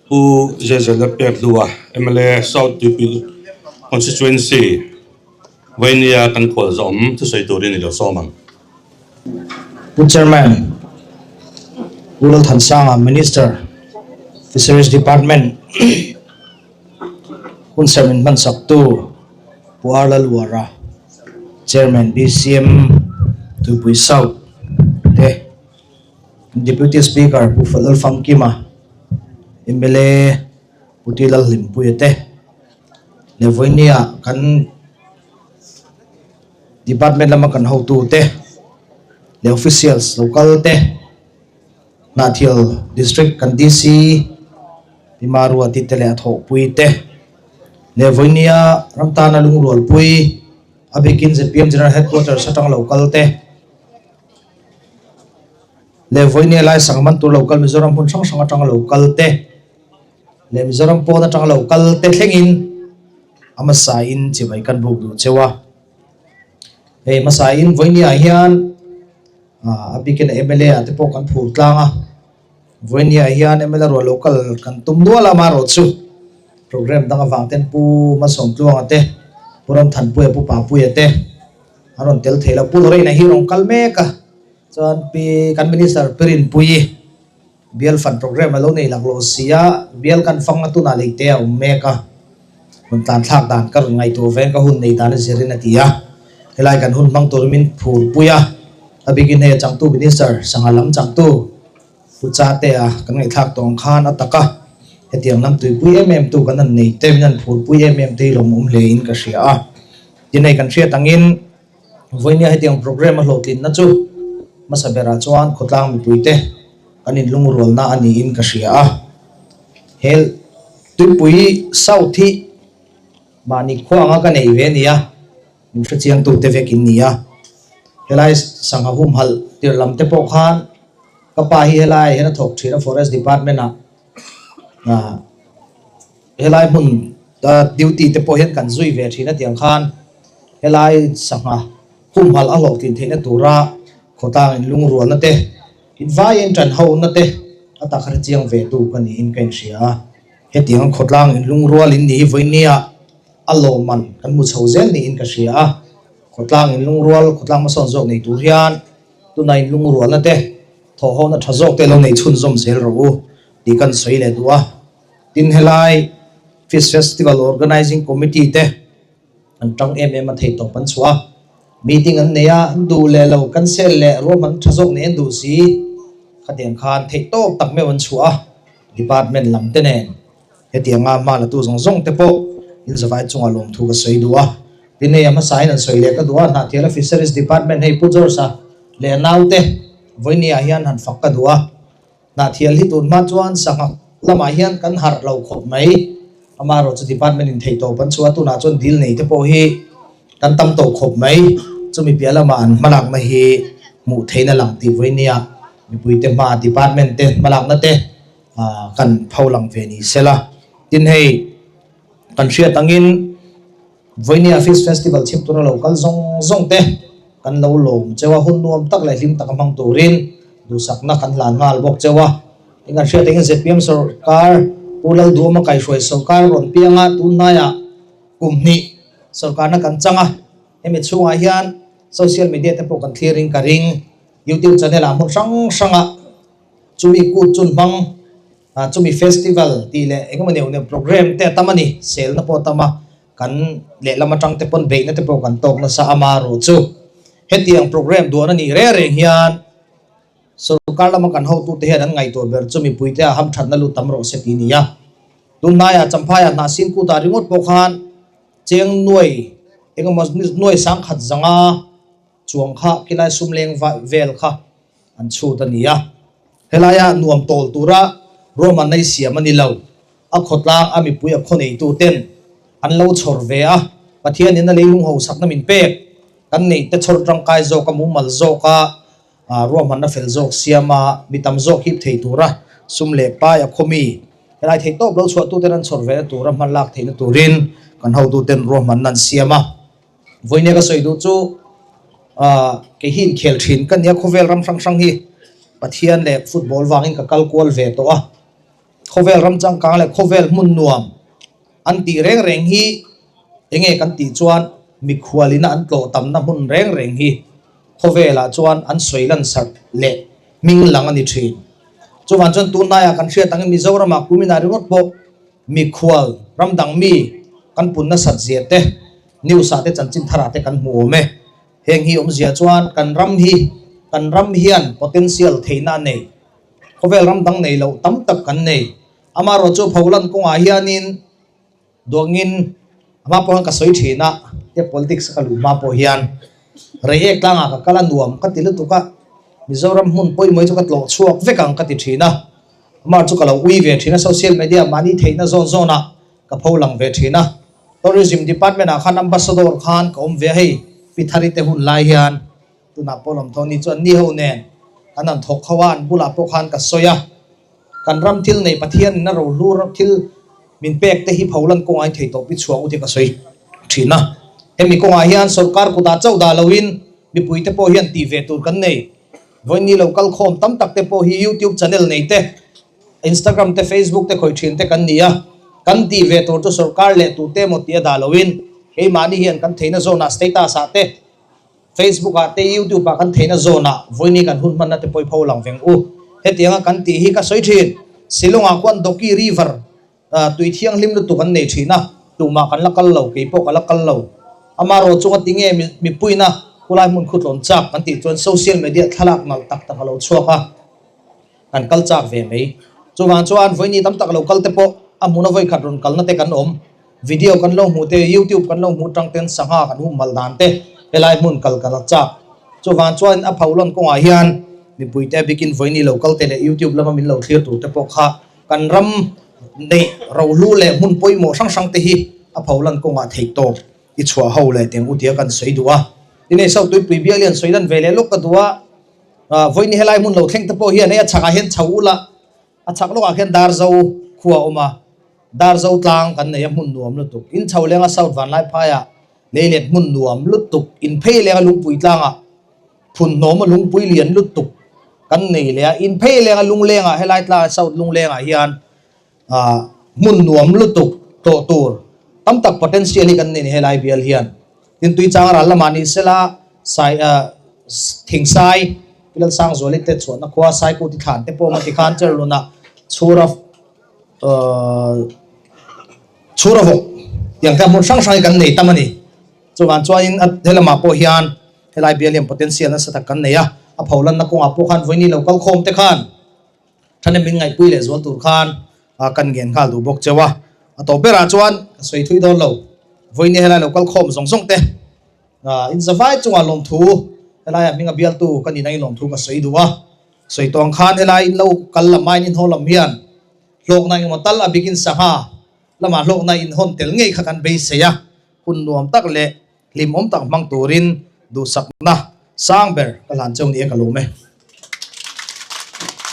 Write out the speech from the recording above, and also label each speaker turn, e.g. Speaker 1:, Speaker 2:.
Speaker 1: Pu Zezela Pekhlua, mla South Tuipui Constituency, Vainia kan khual zawm thusawi turin i lo sawm ang.
Speaker 2: Pu Chairman, Pu Lalthansanga, Minister, Fisheries Department, hun serh min hmansaktu Pu R Lalluara, Chairman BCM Tuipui South te, Deputy Speaker Pu Lalfamkima, mla Pu T Lalhlimpuia te leh vawinia kan department lama kan hotu te leh officials lo kal te Hnahthial district kan DC Pi Maruati te leh a thawhpui te leh vawinia ram tana lungrualpui a bikin zpm General Headquarters atang lo kal te. Leh vawinia lai sang man tur lo kal Mizoram hmun hrang hrang atanga lo kal te leh Mizoram pawn atanga lo kal te thlengin a hmasa in chibai kan buk duh cheu a. Hei hmasa in vawinia hian a bikin mla ah te pawh kan phur tlang a, vawinia hian mla rual lo kal kan tum nual a amaherawhchu program dang avang ten Pu Malsawmtluanga te Pu Ramthanpuia Pu Papuia te a rawn tel thei lo. Pu Lorraine-a hi a rawn kal mek a. Chuan pi kan Minister Pi Rinpuii bial fan programme a lo nei laklawh si a, bial kan fang a tunah lei te a awm mek a, rawn tlan thlak dan ka rawn ngaihtuah veng ka hun nei dan a zirin a ti a, helai kan hun hmang tur min phurpui a, a bikin hei a changtu Minister sangha lam changtu Pu Chate a kan ngaihthlak tawh ang khan a tak a, hetiang lam tuipui em em tu kan han nei te min han phurpui em em te hi lawmawm hle in ka hria a, tin hei kan hriat angin. Vawinia hetiang programme a hlawhtlinna chu hmasa berah chuan khawtlang mipuite kan inlungrualna a niin ka hria a. He Tuipui South hi mahni khua anga ka nei ve a ni a, min hrechiangtute vek in ni a. Helai sangha humhalh tirh lam te pawh khan ka pa hi helai hian a thawk thin a Forest Department ah Helai hmun duty te pawh hian kan zui ve thin a tiang khan helai sangha humhalh a hlawhtlin theihna tura khawtlang in lungrualna te invaiin tan hona te a tak hre chiang ve tu ka niin ka inhria a. Hetiang khawtlang in lungrual in ni hi vawinia a lawmman kan hmu chho zel niin ka hria a. Khawtlang in lungrual khawtlang hmasawn zawk nei tur hian tuna in lungrualna te thawhhona tha zawk te lo nei chhunzawm zel rawh u tih kan sawi leh duh a. Tin helai Fish Festival Organising Committee te an tang em em a thei tawp an chhuah a, meeting an nei a, an duh leh lo cancel leh ruahman tha zawk nei an duh si, khatiang khan theih tawp tak meuh an chhuah a, department lam te nen hetianga hma la tu zawng zawng te pawh in zavai chungah lawmthu ka sawi duh a, tin hei a hmasain an sawi leh ka duh a, Hnahthiala Fisheries Department hei Pu George-a leh a naute vawinia hian han fak ka duh a. Hnahthial hi tun hma chuan sangha lamah hian kan harh lo khawp mai. Amaherawhchu department in theih tawp an chhuah a, tunah chuan dil nei te pawh hi kan tam tawh khawp mai. Chumi piah lamah an hmalakna hi hmuh theihna lang tih vawi nia mipuite hma department te hmalakna te kan pho lang ve ni sela. Tin hei kan hriat angin. Vawinia Fish Festival chhip tura lo kal zawng zawng te kan lo lawm cheu a, hun nuam tak leh hlim taka hmang turin duhsakna kan hlan nghal bawk cheu a. Eng kan hriat engin zpm sawrkar Pu Lalduama kaihruai sawrkar rawn piang a, tun hnaiah kum hnih sawrkarna kan chang a, hemi chhungah hian social media te pawh kan thlir in ka ring, YouTube channel ah hmun hrang hrangah chumi kut chun hmang. Chumi festival tih leh engemaw neuh neuh program te a tam a ni, selna pawh a tam a, kan lehlam atang te pawn beihna te pawh kan tawk nasa a marawh chu hetiang program duan a nih reng reng hian sorkar lama kan hotute hian an ngaihtuah ber chu mipuite a hamthatna lut tam rawh se tih a ni a. Tunhnaiah Champhaiah hnahsin kutah ringawt pawh khan cheng nuai engemaw nuai sangkhat zanga chuang kha khilai sum leng vel kha an chhut a ni a. Helaia nuam tawl tura ruahmanna i siam a ni lo. A khawtlang a mipui a khaw neitu ten an lo chhawr ve a, Pathianin a leilung hausakna min pek kan neih te chhawr tangkai zawk a mumal zawk a, ruahmanna fel zawk siam a, mi tam zawk hip thei tura sum leh pai a khaw mi helai theih tawp lo chhuah tuten an chhawr ve na tura hman lak theihna turin kan hotuten ruahmanna an siam a. Vawinia ka sawi duh chu kei hi inkhel thin ka nia khawvel ram hrang hrang hi Pathian leh football vangin ka kal kual ve tawh a. Khawvel ram changkang leh khawvel hmun nuam an tih reng reng hi enge kan tih chuan mikhualina an tlawh tamna hmun reng reng hi khawvelah chuan an sawi lansarh leh hming lang a ni thin. Chuvang chuan tunlaiah kan hriat angin Mizoramah kuminah ringawt pawh mikhual ram dang mi kan pun nasat zia te, news ah te chanchin tharah te kan hmu awm e. Heng hi awmzia chuan kan ram hi kan ram hian potential theihna a nei. Khawvel ram dang nei loh tam tak kan nei. Amaherawhchu Pholan kawngah hianin duangin ama pawh hian ka sawi thin a, he politics ka luh hma pawh hian Reiek tlangah ka kal a nuam ka ti lutuk a, Mizoram hmun pawimawh hi chu ka tlawh chhuak vek ang ka ti thin a, amah chu ka lo ui ve thin a, social media mahni theihna zawn zawnah ka pho lang ve thin a, Tourism department ah khan ambassador khan ka awm ve a hei Pithari te hun lai hian. Tunah pawh lawmthaw ni chuan ni ho nen an han thawk ho a, an bulah pawh khan ka sawi a, kan ram thil nei Pathian in a rohlu thil min pek te hi pholan kawngah in thei tawh pi chhuang u tih ka sawi thin a. Hemi kawngah hian sorkar kutah chauh dah loin mipui te pawh hian tih ve tur kan nei. Vawiin ni lo kal khawm tam tak te pawh hi YouTube channel nei te, Instagram te Facebook te khawih thin te kan ni a, kan tih ve tur chu sorkar leh tute emaw tih a dah loin keimahni hian kan theihna zawnah status ah te, Facebook ah te YouTube ah kan theihna zawn ah vawiini kan hun hmanna te pawh i pho lang veng u. Hetianga kan tih hi ka sawi thin. Shillong ah khuan Dawki River tui thianghlim lutuk an nei thin a, tumah kan la kal lo, kei pawh ka la kal lo. Amaherawh chunga ti nge mipuina khulai hmun khutlawn chak kan tih chuan social media thlalak nalh tak tak a lo chhuak a. Kan kal chak ve mai. Chuvang chuan vawiini tam tak lo kal te pawh a hmuna vawikhat rawn kalna te kan awm. Video kan lo hmuh te, YouTube kan lo hmuh tang ten sangha kan hum mal dan te helai hmun kal kan la chak. Chuvang chuan a pho lawn kawngah hian mipui te bikin vawiini lo kal te leh YouTube lama min lo thlir tur te pawh kha kan ram neih rohlu leh hmun pawimawh hrang hrang te hi a pho lan kawngah theih tawp i chhuah ho leh teng u tia kan sawi duh a. Tin hei South Tuipui bial hian sawi lan ve leh lawk ka duh a. Vawiini helai hmun lo thleng te pawh hian hei a chhakah hian chho ula a chhak lawkah khian Darzo khua a awm a, Darzo tlang kan nei a hmun nuam lutuk. In chho lenga South Vanlaiphaiah leilet hmun nuam lutuk, in phei lenga Lungpui tlangah phun hnawm a lungpui lian lutuk kan nei leh a, in phei lenga Lunglengah helai tlangah South Lunglengah hian hmun nuam lutuk tlawh tur tam tak potential hi kan nei helai bial hian. Tin Tuichang ral lamah ni sela sai Thingsai Pilalsangzuali te chhuahna khua Saikuti thlan te pawh awm a tikhan Cherluna chhura chhura vawk tiang te hmun hrang hrang hi kan nei tam a ni. Chuvang chuanin a helamah pawh hian helai bial hian potential nasa tak kan nei a, a pholanna kawngah pawh khan vawiini lo kal khawm te khan Thahnem min ngaihpui leh zual tur khan kan ngen nghal duh bawk cheu a. A tawp berah chuan ka sawi thui dawn lo. Vawiini helai lo kal khawm zawng zawng te in zavai chungah lawmthu helaiah hminga bialtu ka nih nangin lawmthu ka sawi duh a. Sawi tawng khan helai in lo kal lam aiin in haw lam hian hlawkna engemaw tal a bikin sangha lamah hlawkna in hawn tel ngei kha kan beisei a. Hun nuam tak leh hlimawm tak hmang turin duhsakna sang ber ka hlan cheu ni e ka lawm e.